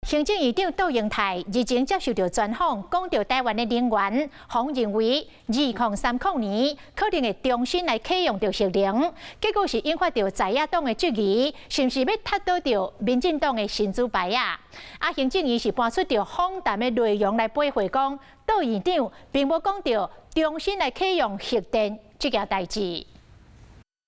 行政院長杜英台日前接受著專訪，講著台灣的能源，予人認為2030年可能會重新來啟用著核能，結果是引發著在野黨的質疑，是毋是欲踢倒著民進黨的神主牌仔？啊，行政院是搬出著訪談的內容來駁回講，杜院長並無講著重新來啟用核電這件代誌。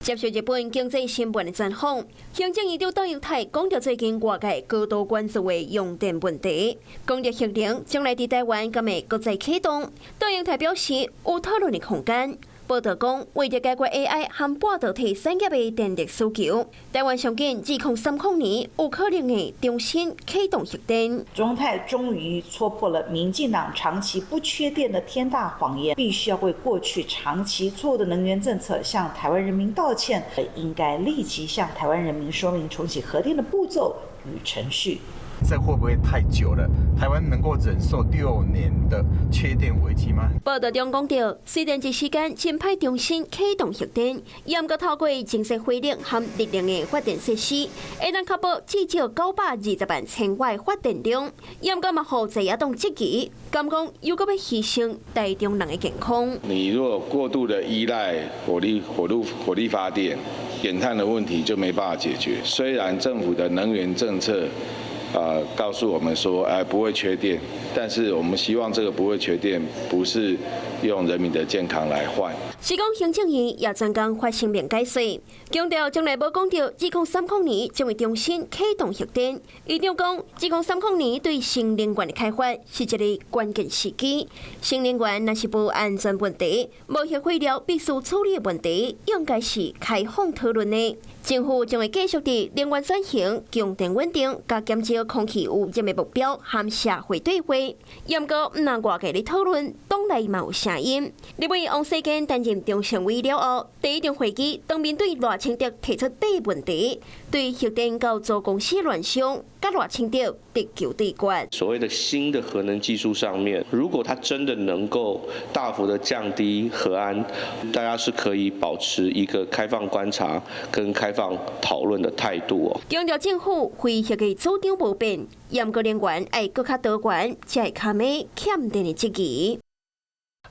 接受日本經濟新聞的專訪，行政院長杜英台講著最近外界高度關注的用電問題，講著核能將來佇台灣敢會閣再啟動。杜英台表示有討論的空間。報導講，為著解決 AI 和半導體產業的電力需求，台灣上緊2030年有可能會重新啟動核電。卓榮泰終於戳破了民進黨長期不缺電的天大謊言，必須要為過去長期錯誤的能源政策向台灣人民道歉，應該立即向台灣人民說明重啟核電的步驟與程序。這會不會太久了？台灣能夠忍受6年的缺電危機嗎？報導中講著，雖然一時間真歹重新啟動核電，毋過透過增設火力和熱能的發電設施，會當確保至少920萬千瓦發電量。毋過嘛，予在野黨質疑，敢講又閣欲犧牲台中人的健康。你如果過度的依賴火力、火力、火力發電，減碳的問題就沒辦法解決。雖然政府的能源政策告訴我們說，哎，不會缺電，但是我們希望這個不會缺電，不是用人民的健康來換。是講行政院也專工發聲明解釋，強調從來無講著2030年將會重新啟動核電。院長講，2030年對新能源的開發是一个關鍵時機。新能源若是無安全問題，無核廢料必須處理的問題，應該是開放討論的。政府將會繼續佇能源轉型、供電穩定、佮減少空氣污染的目標和社會對話。毋過，毋但外界咧討論，黨內嘛有聲音。立委王世堅擔任中常委了後，第一場會議當面對賴清德提出八問題，對核電佮租公司亂象，佮賴清德直球對決。所謂的新的核能技術上面，如果它真的能夠大幅的降低核安，大家是可以保持一個開放觀察跟開放討論的態度哦。強調政府非核的主張無變，毋過能源愛閣較多元，才會堪的欠電的質疑。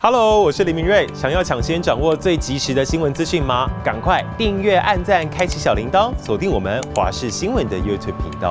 Hello，我是林明瑞，想要搶先掌握最及時的新聞資訊嗎？趕快訂閱、按讚、開啟小鈴鐺，鎖定我們華視新聞的 YouTube 頻道。